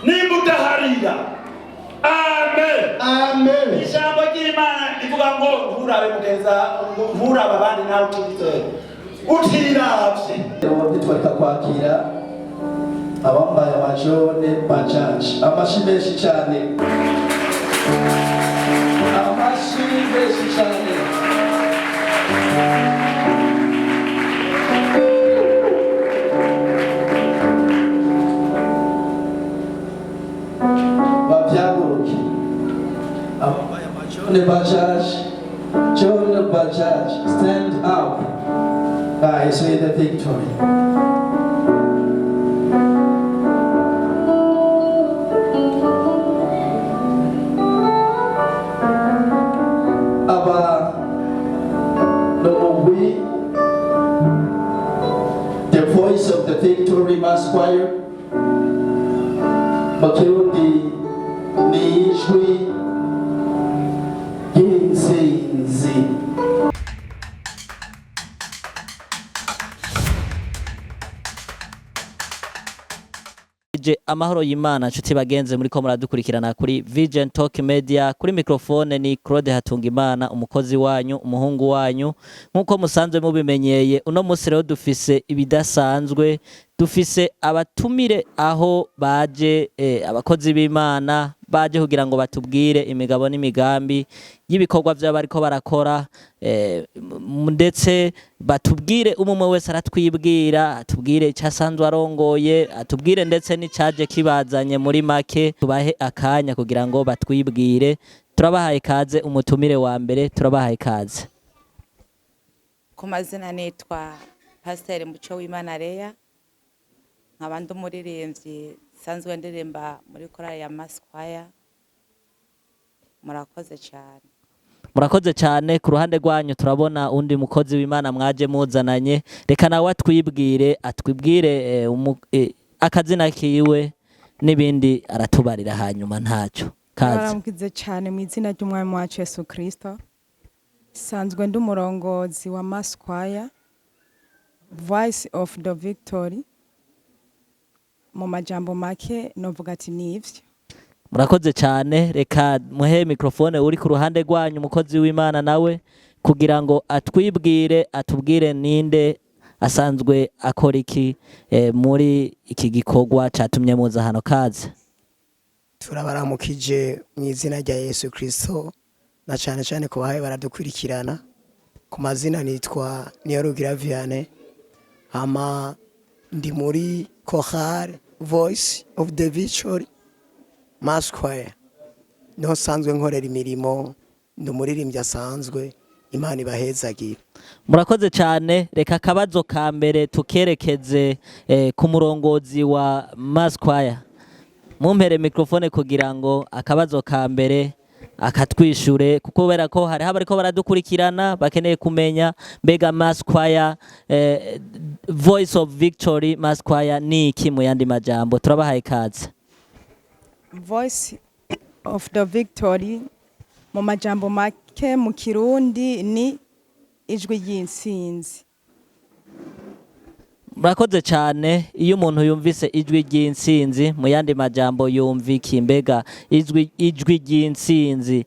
Nimba udaharira, amen. Amen. Ijambo ry'Imana rivuga ngo nturabe mugenza, nturabe abandi, nawe utizere utiravye. Nitwareka kwakira abambaye amajone bajaji. Amashi menshi cyane, amashi menshi cyane. Bavyaguruke abambaye amajone bajaji. Jaune bajaji, stand up. Guys, with the victory. Aba ni umugwi The Voice of the Victory Mass Choir, mu Kirundi ni ijwi ry'intsinzi. Je amahoro y'Imana, nshuti bagenze muri ko muradukurikirana kuri Vision Talk Media. Kuri microphone ni Claude Hatungimana, umukozi wanyu, umuhungu wanyu, nkuko musanzwe mubimenyeye. Uno munsi rero dufise ibidasanzwe, dufise abatumire aho baje, abakozi b'Imana baje kugira ngo batubwire imigabo n'imigambi y'ibikorwa vyabo bariko barakora, ndetse batubwire, umwe wese aratwibwira, atubwire icyo asanzwe arongoye, atubwire ndetse n'icaje kibazanye. Muri make tubahe akanya kugira ngo batwibwire. Turabahaye kaze. Umutumire wa mbere, turabahaye kaze. Ku mazina nitwa Pasiteri Muco w'Imana Leya, nkaba ndi umuririmbyi nsanzwe ndirimba muri korali ya Mass Choir. Murakoze cyane. Murakoze cyane. Ku ruhande rwanyu turabona undi mukozi w'Imana mwaje muzananye. Reka nawe atwibwire, atwibwire akazina kiwe n'ibindi aratubarira hanyuma ntacyo. Kaze. Baramukize cyane mu izina ry'Umwami wacu Yesu Kristo. Sanzwe ndi umurongozi wa Mass Choir Voice of the Victory. Mu majambo make novuga ati nivyo. Murakoze cyane. Reka muhe microphone uri ku ruhande rwanyu, umukozi w'Imana nawe, kugira ngo atwibwire, atubwire ninde, asanzwe akora iki muri iki gikorwa catumye muza hano. Kaze. Turabaramukije mu izina rya Yesu Kristo, na cyane cyane ku bahaye baradukurikirana. Ku mazina nitwa Niyorugira Vianney, hama ndi muri chorale Voice of the Victory Mass Choir, niho nsanzwe nkorera imirimo, ndi umuririmbyi asanzwe. Imana ibahezagire. Murakoze cyane. Reka akabazo ka mbere tukerekeze ku murongozi wa Mass Choir. Mumpere microphone kugira ngo akabazo ka mbere akatwishure, kuko kubera ko hariho abariko baradukurikirana bakeneye kumenya mbega Mass Choir, Voice of Victory Mass Choir ni iki mu yandi majambo. Turabahaye kaze. Voice of the Victory mu majambo make mu Kirundi ni ijwi ry'intsinzi. Murakoze cyane. Iyo umuntu yumvise ijwi ry'intsinzi, mu yandi majambo yumva iki? Mbega ijwi ry'intsinzi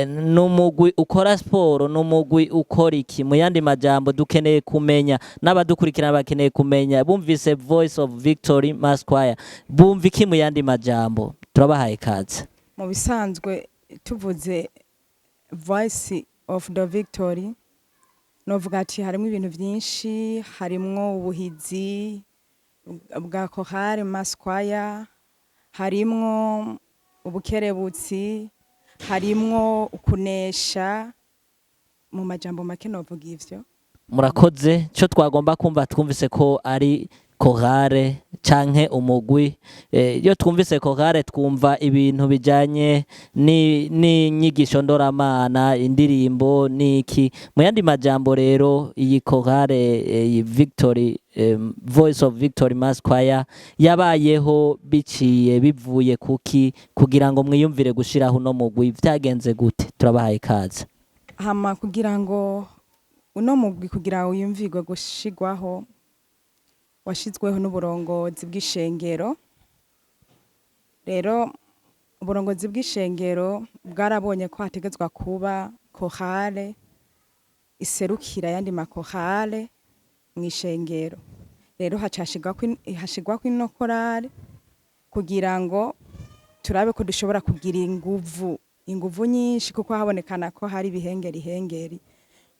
ni umugwi ukora siporo, ni umugwi ukora iki? Mu yandi majambo dukeneye kumenya, n'abadukurikirana bakeneye kumenya, bumvise Voice of Victory Mass Choir bumva iki mu yandi majambo? Turabahaye kaze. Mu bisanzwe tuvuze Voice of the Victory, novuga ati harimo ibintu byinshi, harimwo ubuhizi bwa chorale Mass Choir, harimwo ubukerebutsi, harimwo ukunesha. Mu majambo make novuga ivyo. Murakoze. Cyo twagomba kumva, twumvise ko ari chorale canke umugwi. Iyo twumvise chorale twumva ibintu bijanye n'inyigisho ndoramana, indirimbo n'iki. Mu yandi majambo rero, iyi chorale, iyi Victory, Voice of Victory Mass Choir, yabayeho biciye bivuye kuki kugira ngo mwiyumvire gushiraho uno mugwi? Vyagenze gute? Turabahaye kaze. Hama kugira ngo uno mugwi kugira wiyumvirwe gushigwaho, washizweho n'uburongozi bw'ishengero. Rero uburongozi bw'ishengero bwarabonye ko hategezwa kuba chorale iserukira ayandi makorale mw'ishengero. Rero haca hashigwako ino korale kugira ngo turabe ko dushobora kugira inguvu nyinshi, kuko habonekana ko hari ibihengeri hengeri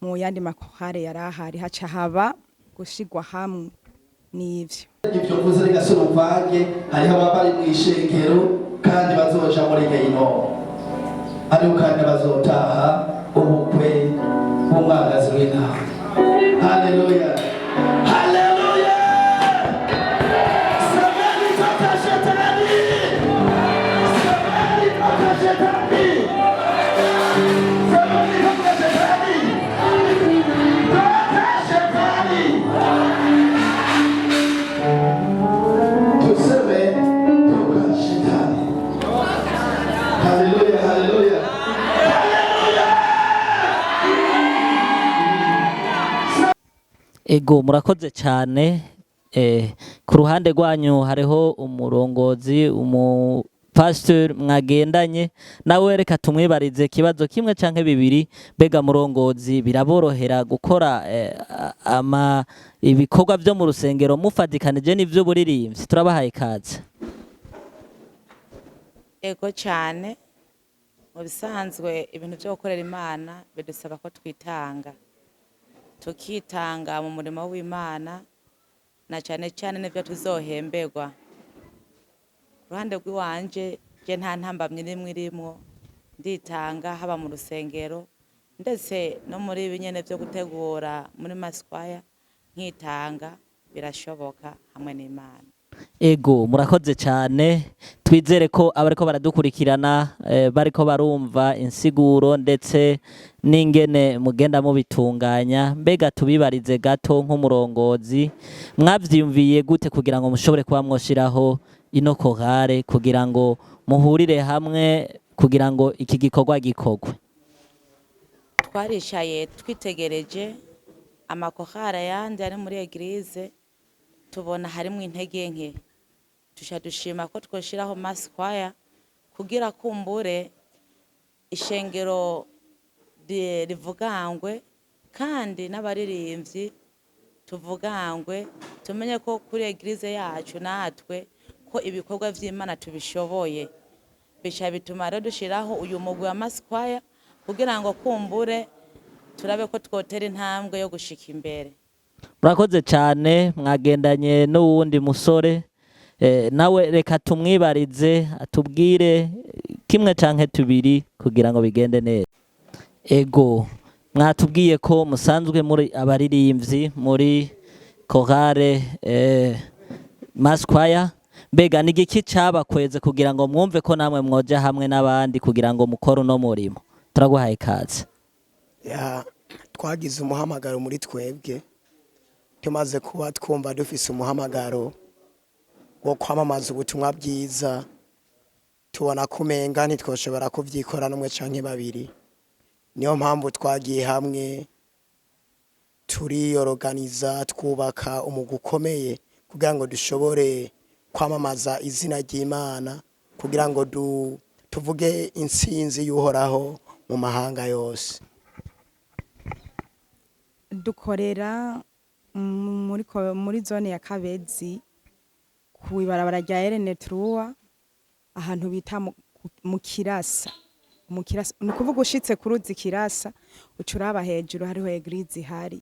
mu yandi makorale yari ahari, haca haba gushigwa hamwe n'ivyo. Ibyo mvuze reka si uruvange. Hariho ababa bari mu ishengero kandi bazoja muri gehinomu, hariho kandi bazotaha ubukwe bw'umwagazi w'intama. Haleluya, haleluya! Semeni toka shetani, semeni toka shetani, semeni toka shetani, toka shetani. Tuseme toka shetani. Haleluya, haleluya, haleluya! Ego, murakoze cyane. Ku ruhande rwanyu hariho umurongozi, umupasiteri mwagendanye nawe. Reka tumwibarize ikibazo kimwe canke bibiri. Mbega murongozi, biraborohera gukora ama ibikorwa byo mu rusengero mufatikanije n'ivy'uburirimbyi? Turabahaye ikaze. Ego cyane. Mu bisanzwe ibintu byo gukorera Imana bidusaba ko twitanga, tukitanga mu murimo w'Imana, na cyane cyane n'ibyo tuzohemberwa. Ku ruhande rw'iwanje, je nta ntambamyi n'imwe irimwo. Nditanga haba mu rusengero, ndetse no muri ibi nyene byo gutegura muri mass choir, nkitanga. Birashoboka hamwe n'Imana. Ego, murakoze cyane. Twizere ko abariko baradukurikirana bariko barumva insiguro ndetse n'ingene mugenda mubitunganya. Mbega tubibarize gato, nk'umurongozi, mwavyiyumviye gute kugira ngo mushobore kuba mwoshiraho ino chorale, kugira ngo muhurire hamwe kugira ngo iki gikorwa gikorwe? Twaricaye, twitegereje amakorali ayandi ari muri église, tubona harimwo intege nke, tuca dushima ko twoshiraho mass choir kugira kumbure ishengero rivugangwe, kandi n'abaririmbyi tuvugangwe, tumenye ko kuri église yacu natwe ko ibikorwa vy'Imana tubishoboye. Bica bituma rero dushiraho uyu mugwi wa mass choir kugira ngo kumbure turabe ko twotera intambwe yo gushika imbere. Murakoze cyane. Mwagendanye n'uwundi musore, nawe reka tumwibarize, atubwire kimwe canke tubiri kugira ngo bigende neza. Ego, mwatubwiye ko musanzwe muri abaririmbyi muri chorale mass choir. Mbega ni igiki cabakweze kugira ngo mwumve ko namwe mwoja hamwe n'abandi kugira ngo mukore uno murimo? Turaguhaye ikaze. Ya, twagize umuhamagaro muri twebwe. Tumaze kuba twumva dufise umuhamagaro wo kwamamaza ubutumwa bwiza, tubona ko umenga ntitwoshobora kuvyikora n'umwe canke babiri. Niyo mpamvu twagiye hamwe, turiyoroganiza, twubaka umugwi ukomeye kugira ngo dushobore kwamamaza izina ry'Imana, kugira ngo tuvuge intsinzi y'Uhoraho mu mahanga yose. Dukorera muri zone ya Kabezi, ku ibarabara rya RN3, ahantu bita mu Kirasa. Mu Kirasa ni ukuvuga ushitse ku ruzi Kirasa, uca uraba hejuru, hariho église ihari.